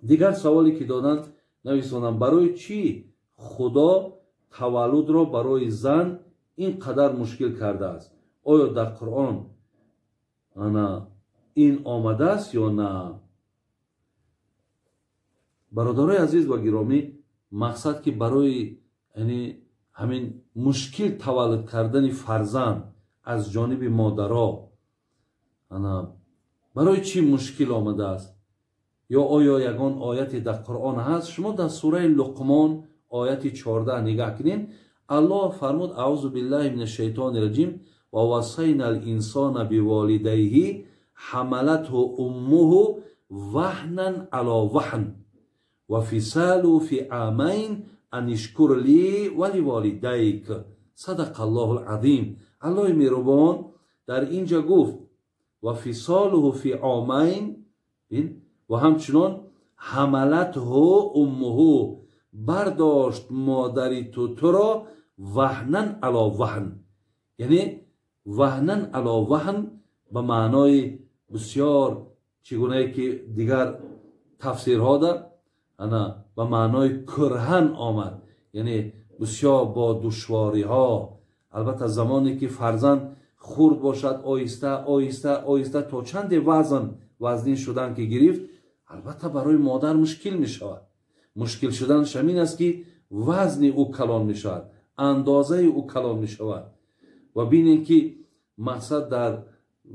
Дигар саволе ки доданд нависонам, барои чӣ Худо таваллудро барои зан ин қадар мушкил кардааст? Оё дар Қуръон ана ин омадааст ё на? Бародарои азиз ва гиромӣ, мақсад ки барои яъне ҳамин мушкил таваллуд кардани фарзанд аз ҷониби модаро ана барои чӣ мушкил омадааст? Ё оё ягон ояте дар Қуръон ҳаст? Шумо дар сураи Луқмон ояти 14 нигаҳ кунед. Аллоҳ фармуд: аъузу биллаҳи мина шайтони раҷим ва вассайна л-инсона биволидайҳи ҳамалатҳу уммуҳу ваҳнан ало ваҳн ва фисалу фи амайн ан ишкур ли ва ливолидайк. Садақаллоҳу л-азим. Аллоҳи меҳрубон дар инҷа гуфт ва фисалуҳу фи амайн ва ҳамчунон ҳамалатҳу уммуҳу, бардошт модари ту туро ваҳнан ало ваҳн, яъне ваҳнан ало ваҳн ба маънои бисёр чӣ гунае ки дигар тафсирҳода ана ба маънои кӯрҳан омад, яъне бисёр бо душвориҳо. Албатта замоне ки фарзанд хурд бошад, оҳиста оҳиста оҳиста то чанде вазн вазнин шудан ки гирифт, албатта барои модар мушкил мешавад. Мушкил шуданаш ҳамин аст ки вазни ӯ калон мешавад, андозаи ӯ калон мешавад. Ва бинем ки мақсад дар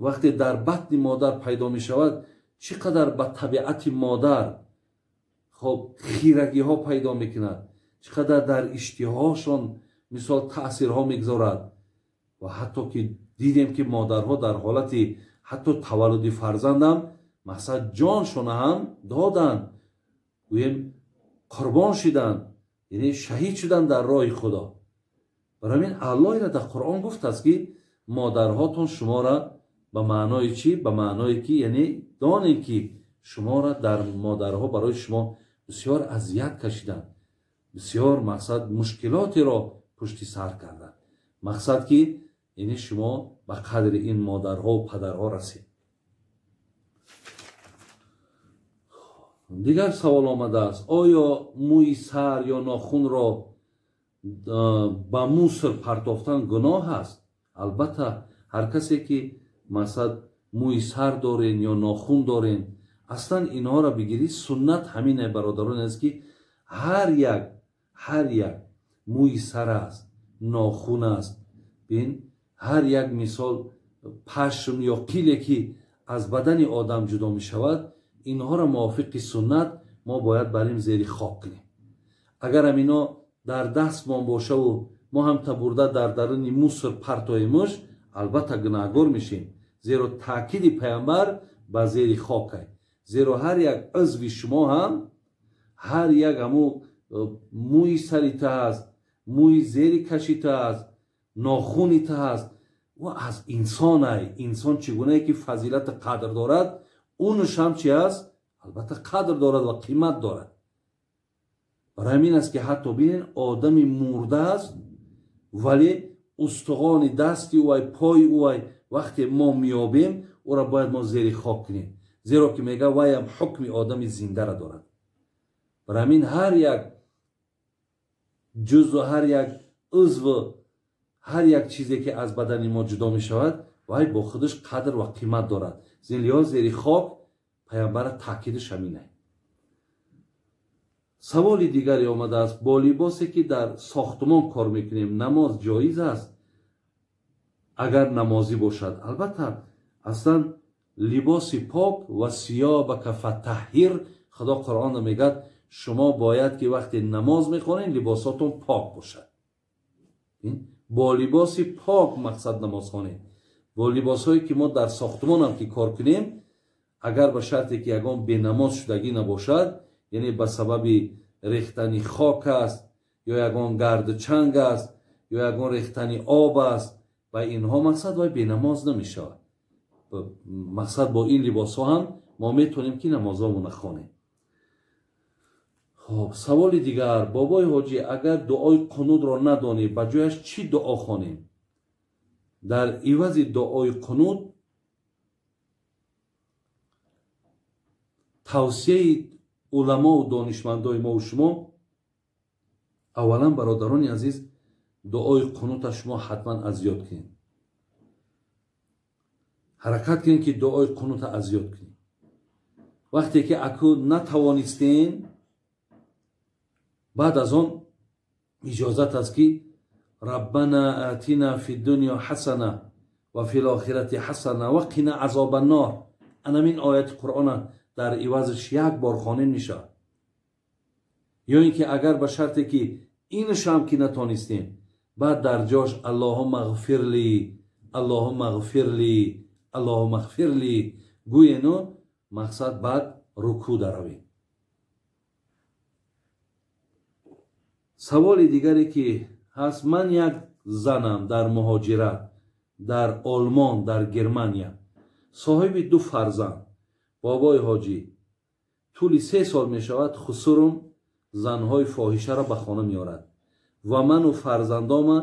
вақте дар батни модар пайдо мешавад, чӣ қадар ба табиати модар хоб хирагиҳо пайдо мекунад, чӣ қадар дар иштиҳошон мисол таъсирҳо мегузорад. Ва ҳатто ки дидем ки модарҳо дар ҳолати ҳатто таваллуди фарзандам мақсад ҷоншона ҳам доданд, гӯем қурбон шиданд, яъне шаҳид шуданд дар роҳи Худо. Барои ҳамин Аллоҳ инро дар Қуръон гуфтааст ки модарҳотон шуморо ба маънои чӣ? Ба маъное ки яъне донем ки шуморо дар модарҳо барои шумо бисёр азият кашиданд, бисёр мақсад мушкилотеро пушти сар карданд. Мақсад ки яъне шумо ба қадри ин модарҳо ва падарҳо расед. Дигар савол омадааст: оё мӯи сар ё нохунро ба муср партофтан гуноҳ аст? Албатта ҳар касе ки масалан мӯи сар дорен ё нохун дорен, аслан инҳоро бигирӣ, суннат ҳамин бародарон аст ки ҳар як мӯи сар аст, нохун аст, бин ҳар як мисол пашм ё қиле ки аз бадани одам ҷудо мешавад, инҳоро мувофиқи суннат мо бояд барем зери хок кунем. Агарам ино дар дастмон бошаву мо ҳам табурда дар даруни муср партоемуш, албатта гунаҳгор мешем, зеро таъкиди пайғамбар ба зери хок ай. Зеро ҳар як узви шумо ҳам ҳар як ҳаму мӯи сари та ҳаст, мӯи зери каши та ҳаст, нохуни та ҳаст, ӯ аз инсон ай. Инсон чӣ гунае ки фазилати қадр дорад, унуш ҳам чи аст? Албатта қадр дорад ва қимат дорад. Барои ҳамин аст ки ҳатто бинед одами мурда аст, вале устухони дасти ӯ, пои ӯ вақте мо меёбем, ӯро бояд мо зери хок кунем, зеро ки мега вайам ҳукми одами зиндара дорад. Барои ҳамин ҳар як ҷузъу ҳар як узву ҳар як чизе ки аз бадани мо ҷудо мешавад, вай бо худаш қадр ва қимат дорад. Зин лиҳоз зери хок пайғамбара таъкидаш ҳамин аст. Саволи дигаре омадааст: бо либосе ки дар сохтмон кор мекунем намоз ҷоиз аст агар намозӣ бошад? Албатта аслан либоси пок ва сиёбака фатаҳҳир, Худо Қуръонро мегӯяд шумо бояд ки вақте намоз мехонед либосотон пок бошад. Бо либоси пок мақсад намоз хонед. Бо либосҳое ки мо дар сохтмонам ки кор кунем, агар ба шарте ки ягон бенамоз шудагӣ набошад, яъне ба сабаби рехтани хок аст ё ягон гарду чанг аст ё ягон рехтани об аст, ба инҳо мақсад вай бенамоз намешавад. Мақсад бо ин либосҳо ҳам мо метавонем ки намозҳомонро хонем. Хоб, саволи дигар: бобои ҳоҷӣ, агар дуои қунудро надонем, ба ҷояш чӣ дуо хонем? Дар ивази дуои қунуд Тавсияи уламову донишмандои мову шумо, аввалан, бародарони азиз, дуои қунута шумо ҳатман аз ёд кунед. Ҳаракат кунед, ки дуои қунута аз ёд кунед. Вақте ки аку натавонистен, баъд аз он иҷозат аст, ки раббана атина фи дунё ҳасана ва фил охирати ҳасана ва қина азоба нор, анамин ояти Қуръона дар ивазаш як бор хонем мешавад. Ё ин ки агар ба шарте ки инашам ки натонистем, баъд дар ҷош аллоҳумма ғфир ли, аллоҳумма ғфир ли, аллоҳумма ғфир ли гӯену мақсад баъд рукӯ даравем. Саволи дигаре ки ҳаст: ман як занам дар муҳоҷират, дар Олмон, дар Германия, соҳиби 2 фарзанд. Бобои ҳоҷӣ, тӯли 3 сол мешавад хусурум занҳои фоҳишаро ба хона меорад ва ману фарзандома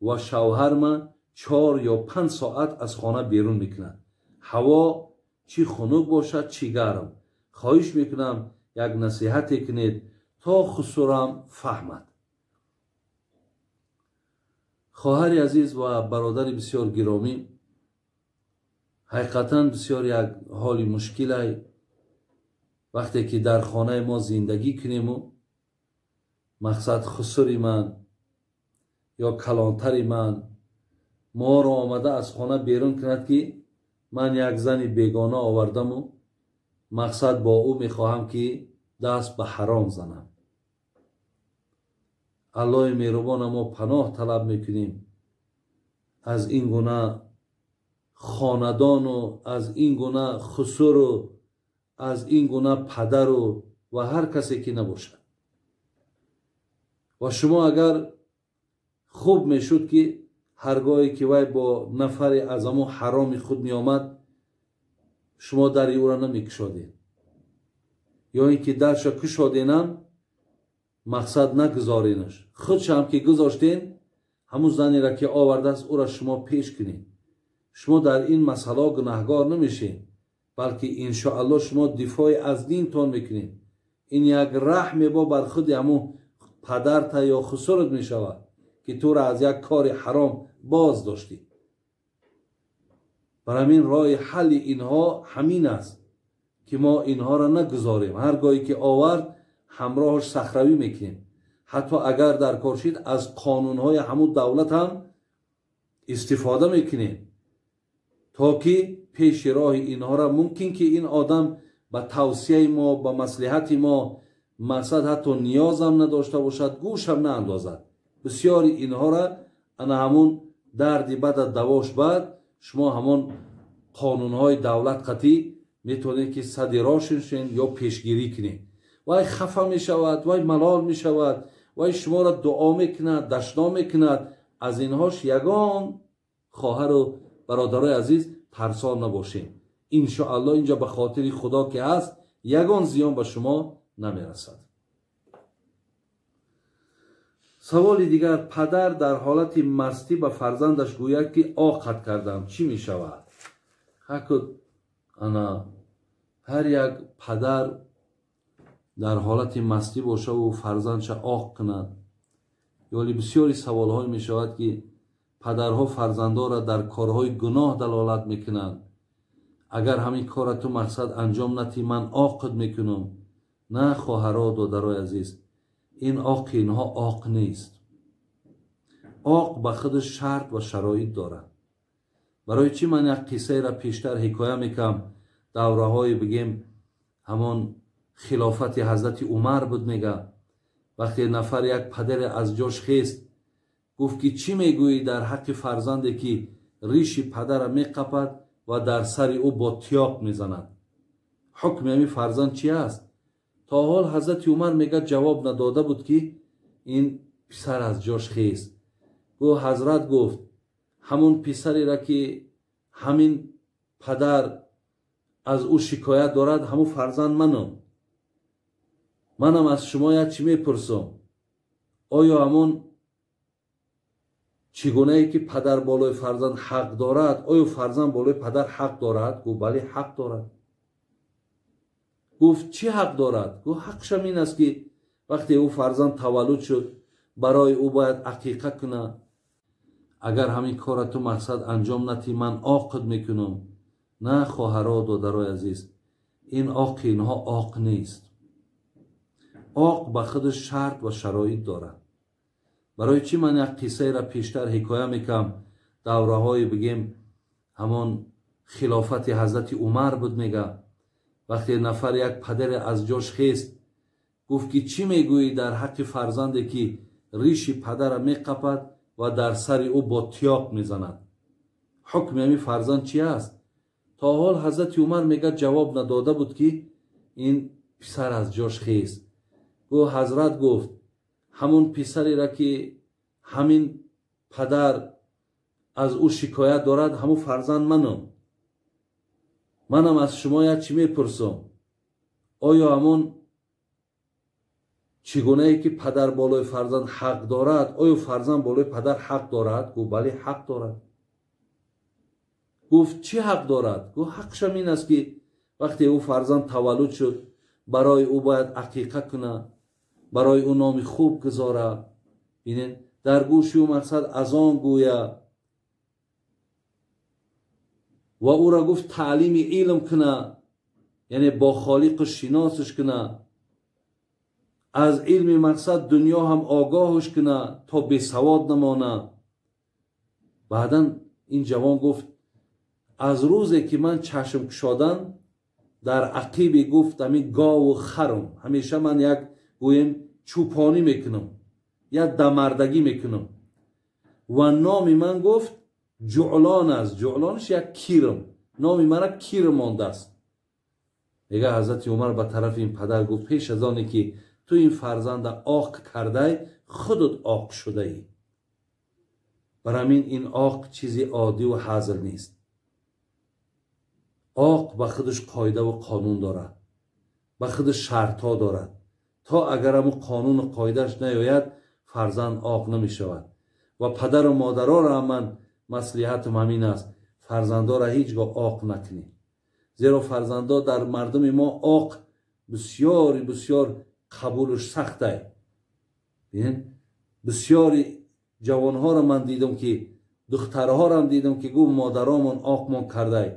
ва шавҳарма 4 ё 5 соат аз хона берун мекунад. Ҳаво чӣ хунук бошад, чӣ гарм. Хоҳиш мекунам, як насиҳате кунед, то хусурам фаҳмад. Хоҳари азиз ва бародари бисёр гиромӣ, ҳақиқатан бисёр як ҳоли мушкилай вақте ки дар хонаи мо зиндагӣ кунему мақсад хусури ман ё калонтари ман моро омада аз хона берун кунад, ки ман як зани бегона овардаму мақсад бо ӯ мехоҳам, ки даст ба ҳаром занам. Аллоҳи меҳрубона мо паноҳ талаб мекунем аз ин гуна хонадону аз ин гуна хусуру аз ин гуна падару ва ҳар касе ки набошад. Ва шумо агар хуб мешуд, ки ҳаргоҳе ки вай бо нафаре аз ҳамон ҳароми худ меомад, шумо дари ӯро намекушодед, ё ин ки дарша кушоденам, мақсад нагузоренаш. Худшам ки гузоштен, ҳамун занеро ки овардааст, ӯро шумо пеш кунед. Шумо дар ин масъала гунаҳгор намешед, балки иншоаллоҳ шумо дифои аз динтон мекунед. Ин як раҳме бо бар худи ҳамун падарта ё хусурат мешавад, ки туро аз як кори ҳаром боз доштӣ. Бар ҳамин роҳи ҳалли инҳо ҳамин аст, ки мо инҳоро нагузорем. Ҳар гоҳе ки овард, ҳамроҳаш сахравӣ мекунем. Ҳатто агар дар кор шид, аз қонунҳои ҳамун давлат ҳам истифода мекунем, то ки пеши роҳи инҳоро мумкин ки ин одам ба тавсияи мо, ба маслиҳати мо мақсад ҳатто ниёзам надошта бошад, гӯшам наандозад. Бисёри инҳоро ана ҳамун дарди бада давош бад, шумо ҳамон қонунҳои давлат қатъӣ метавонед, ки сади рошин шен ё пешгирӣ кунед. Вай хафа мешавад, вай малол мешавад, вай шуморо дуо мекунад, дашном мекунад. Аз инҳош ягон хоҳару бародарои азиз тарсон набошед. Иншоаллоҳ инҷа ба хотири Худо ки ҳаст, ягон зиён ба шумо намерасад. Саволи дигар: падар дар ҳолати мастӣ ба фарзандаш гӯяд, ки оқат кардам, чӣ мешавад? Ҳаку ана ҳар як падар дар ҳолати мастӣ бошаву фарзандша оқ кунад. Ёли бисёри саволҳое мешавад, ки падарҳо фарзандонро дар корҳои гуноҳ далолат мекунанд. Агар ҳамин корра ту мақсад анҷом натӣ, ман оқид мекунам. На, хоҳаро, додарои азиз, ин оқи инҳо оқ нест. Оқ ба худаш шарт ва шароит дорад. Барои чӣ ман як қиссаеро пештар ҳикоя мекунам? Давраҳое бигем ҳамон хилофати ҳазрати Умар буд, мега вақте нафар як падаре аз ҷош хест, гуфт, ки чӣ мегӯӣ дар ҳаққи фарзанде, ки риши падара меқапад ва дар сари ӯ бо тиёқ мезанад? Ҳукми ҳамин фарзанд чи аст? То ҳол ҳазрати Умар мега ҷавоб надода буд, ки ин писар аз ҷош хест. Гӯ ҳазрат гуфт, ҳамон писареро, ки ҳамин падар аз ӯ шикоят дорад, ҳамун фарзанд манам. Манам аз шумо як чӣ мепурсам: оё ҳамон чӣ гунае ки падар болои фарзанд ҳақ дорад, оё фарзанд болои падар ҳақ дорад? Гуфт, бале, ҳақ дорад. Гуфт чӣ ҳақ дорад? Гуфт ҳақшам ин аст ки вақте ӯ фарзанд таваллуд шуд, барои ӯ бояд ақиқа кунад. Агар ҳамин кора ту мақсад анҷом натӣ, ман оқд мекунам. На, хоҳаро, додарои азиз, ин оқи инҳо оқ нест. Оқ ба худаш шарт ва шароит дорад. Барои чӣ ман як қиссаеро пештар ҳикоя мекунам? Давраҳое бигем ҳамон хилофати ҳазрати Умар буд, мега вақте нафар як падаре аз ҷош хест, гуфт ки чӣ мегӯӣ дар ҳаққи фарзанде ки риши падара меқапад ва дар сари ӯ бо тиёқ мезанад? Ҳукми ҳамин фарзанд чи аст? То ҳол ҳазрати Умар мега ҷавоб надода буд ки ин писар аз ҷош хест. Гуфт ҳазрат, гуфт ҳамон писареро ки ҳамин падар аз ӯ шикоят дорад, ҳамон фарзанд манам. Манам аз шумо як чӣ мепурсам? Оё ҳамон чӣ гунае ки падар болои фарзанд ҳақ дорад, оё фарзанд болои падар ҳақ дорад? Гуфт бале, ҳақ дорад. Гуфт чӣ ҳақ дорад? Гуфт ҳақшам ин аст ки вақте ӯ фарзанд таваллуд шуд, барои ӯ бояд ақиқа кунад, барои ӯ номи хуб гузора, бинед, дар гӯши ӯ мақсад азон гӯя ва ӯро гуфт таълими илм куна, яъне бо холиқу шиносаш куна, аз илми мақсад дунё ҳам огоҳаш куна то бесавод намона. Баъдан ин ҷавон гуфт аз рӯзе ки ман чашм кушодам, дар ақиби гуфт ҳамин гову харум, ҳамеша ман як гӯем чӯпонӣ мекунам, як дамардагӣ мекунам ва номи ман гуфт ҷуълон аст. Ҷуълонш як кирм, номи мана кирм мондааст. Мега ҳазрати Умар ба тарафи ин падар гуфт пеш аз оне ки ту ин фарзанда оқ кардай, худут оқ шудаӣ. Бар ҳамин ин оқ чизи оддиву ҳазл нест. Оқ ба худаш қоидаву қонун дорад, ба худаш шартҳо дорад. То агар ҳамун қонуну қоидааш наёяд, фарзанд оқ намешавад. Ва падару модароро ҳам ман маслиҳатам ҳамин аст, фарзандоро ҳеҷ гоҳ оқ накунед. Зеро фарзандо дар мардуми мо оқ бисёри бисёр қабулш сахтай. Бисёри ҷавонҳоро ман дидам ки духтарҳоро дидам ки гуфт модаромон оқмон кардай.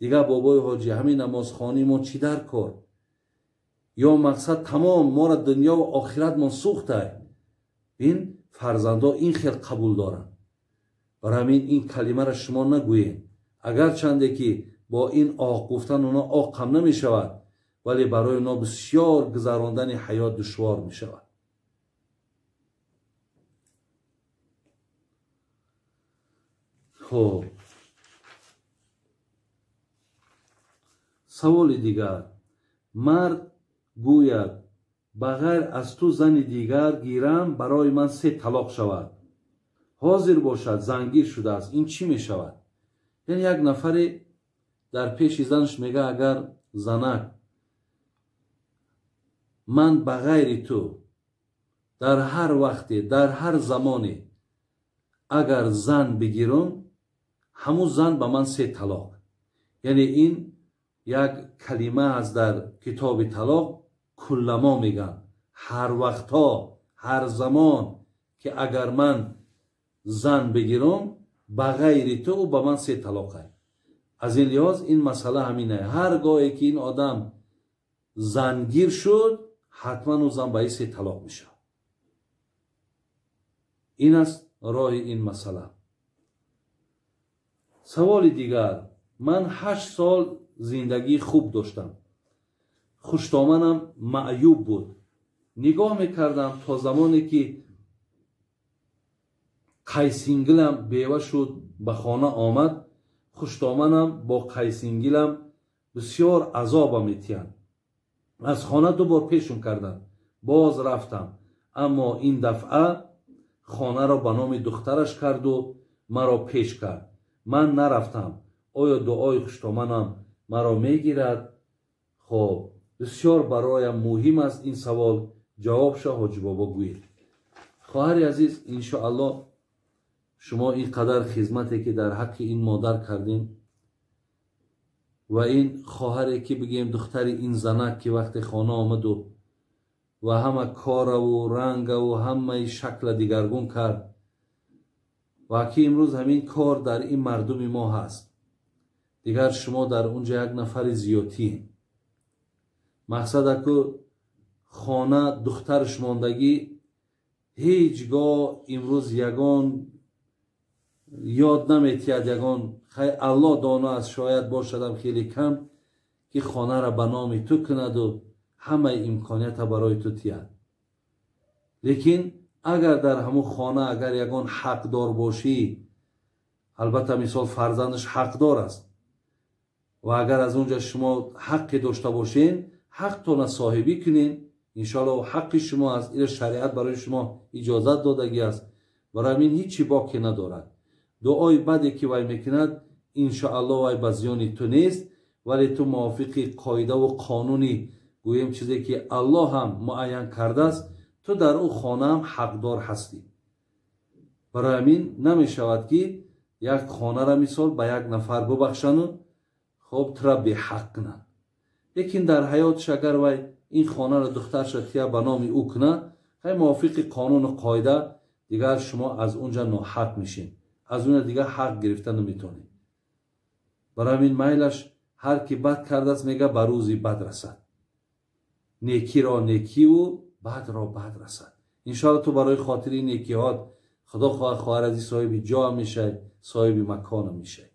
Дигар бобои ҳоҷӣ ҳамин намозхонии мо чӣ дар кор? Ё мақсад тамом моро дунё ва охиратмон сӯхтай. Ин фарзандо ин хел қабул доранд. Барои ҳамин ин калимаро шумо нагӯед. Агарчанде ки бо ин оқ гуфтан оно оқ ҳам намешавад, вале барои оно бисёр гузарондани ҳаёт душвор мешавад. Хуб, саволи дигар. Мард гӯяд ба ғайр аз ту зани дигар гирам, барои ман 3 талоқ шавад. Ҳозир бошад, зангир шудааст, ин чӣ мешавад? Яъне як нафаре дар пеши занаш мега агар занак ман ба ғайри ту дар ҳар вақте, дар ҳар замоне агар зан бигирам, ҳамун зан ба ман 3 талоқ. Яъне ин як калима аст дар китоби талоқ, кулламо мегӯянд. Ҳар вақтҳо, ҳар замон ки агар ман зан бигирам, ба ғайри ту ӯ ба ман 3 талоқ аст. Аз ин лиҳоз ин масъала ҳамин аст. Ҳар гоҳе ки ин одам зангир шуд, ҳатман ӯ зан ба ин 3 талоқ мешавад. Ин аст роҳи ин масъала. Саволи дигар. Ман 8 сол зиндагии хуб доштам. Хуштоманам маъюб буд. Нигоҳ мекардам то замоне ки қайсингилам бева шуд, ба хона омад. Хуштоманам бо қайсингилам бисёр азобам метиҳанд. Аз хона 2 бор пешум карданд. Боз рафтам. Аммо ин дафъа хонаро ба номи духтараш карду маро пеш кард. Ман нарафтам. Оё дуои хуштоманам маро мегирад? Хоб, бисёр бароям муҳим аст ин савол. Ҷавобша ҳоҷи бобо гӯед. Хоҳари азиз, иншоаллоҳ шумо ин қадар хизмате ки дар ҳаққи ин модар кардем, Ва ин хоҳаре ки бигем духтари ин занак, ки вақте хона омаду ва ҳама кораву рангаву ҳамаи шакла дигаргун кард, ва ки имрӯз ҳамин кор дар ин мардуми мо ҳаст. Дигар шумо дар унҷа як нафари зиёдтӣ. Мақсад аку хона духтарш мондагӣ, ҳеҷ гоҳ имрӯз ягон ёд наметиҳад, ягон хай Аллоҳ доно аст, шояд бошадам хеле кам, ки хонара ба номи ту кунаду ҳамаи имконията барои ту тиҳад. Лекин агар дар ҳамун хона агар ягон ҳақдор бошӣ, албатта мисол фарзандаш ҳақдор аст, ва агар аз он ҷа шумо ҳаққе дошта бошен, ҳақтона соҳибӣ кунен, иншоалло ҳаққи шумо аст, ила шариат барои шумо иҷозат додагӣ аст. Барои ҳамин ҳичи боке надорад. Дуои баде ки вай мекунад, иншоалло вай ба зиёни ту нест, вале ту мувофиқи қоидаву қонуни, гӯем, чизе ки Аллоҳ ҳам муайян кардааст, ту дар ӯ хонаам ҳақдор ҳастӣ. Барои ҳамин намешавад, ки як хонара мисол ба як нафар бубахшану хоб тура беҳақ кунанд. Лекин дар ҳаётш агар вай ин хонара духтарша тия ба номи ӯ кунад, хай мувофиқи қонуну қоида дигар шумо аз он ҷа ноҳақ мешед, аз он ҷа дигар ҳақ гирифта наметавонед. Барои ҳамин майлаш, ҳар ки бад кардааст, мега, ба рӯзи бад расад, некиро некиву бадро бад расад. Иншоалло ту барои хотири некиҳот, худо хоҳад, хоҳар азиз, соҳиби ҷо мешавӣ, соҳиби макона мешавӣ.